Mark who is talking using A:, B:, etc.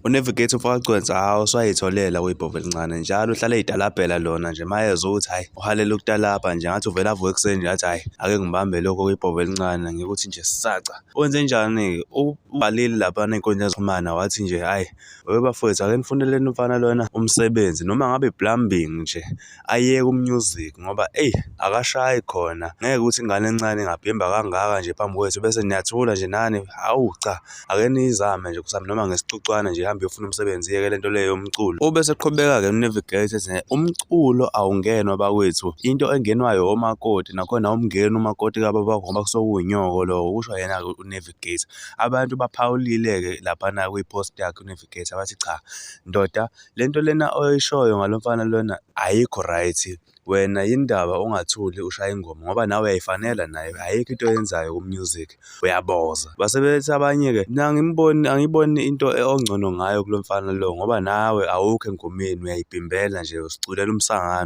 A: UNavigator umfo kaGcwensa, hhawu, usayitholela kuyibhovu elincane njalo uhlale eyitalabhela lona nje mayezwa ukuthi hhayi uhalela ukutalabha nje ngathi uvele avuke ekuseni nje athi hhayi ake ngibambe lokho kuyibhovu elincane ngikuthi nje saca. Wenzenjani-ke? Ubhalile laphana ey'nkundleni zokuxhumana wathi nje hhayi we bafowethu ake nifuneleni umfana lona umsebenzi noma ngabe i-plumbing nje ayeke u-music ngoba eyi akashayi khona. Ngeke ukuthi ingane encane ingabhimba kangaka nje phambi kwethu bese niyathula nje nani, hawu cha ake niyizame nje kusami noma ngesicucwana nje ihambe iyofuna umsebenzi iyeke le nto le yomculo. Ube eseqhubeka-ke uNavigator ethi umculo awungenwa bakwethu, into engenwayo omakoti nakhona awumngeni umakoti kababa wakho ngoba kusuke kuwunyoko lowo, kusho yena-ke uNavigator. Abantu baphawulile-ke laphana kwi-post yakhe uNavigator bathi cha ndoda le nto lena oyishoyo ngalo mfana lona ayikho right. Wena yini ndaba ungathuli ushaye ingoma ngoba nawe uyayifanela naye ayikho into oyenzayo ku-music uyaboza. Base bethi abanye-ke mina angimboni angiyiboni into ongcono ngayo kulo mfana lo ngoba nawe awukho engomeni uyayibhimbela nje usiculela umsangano.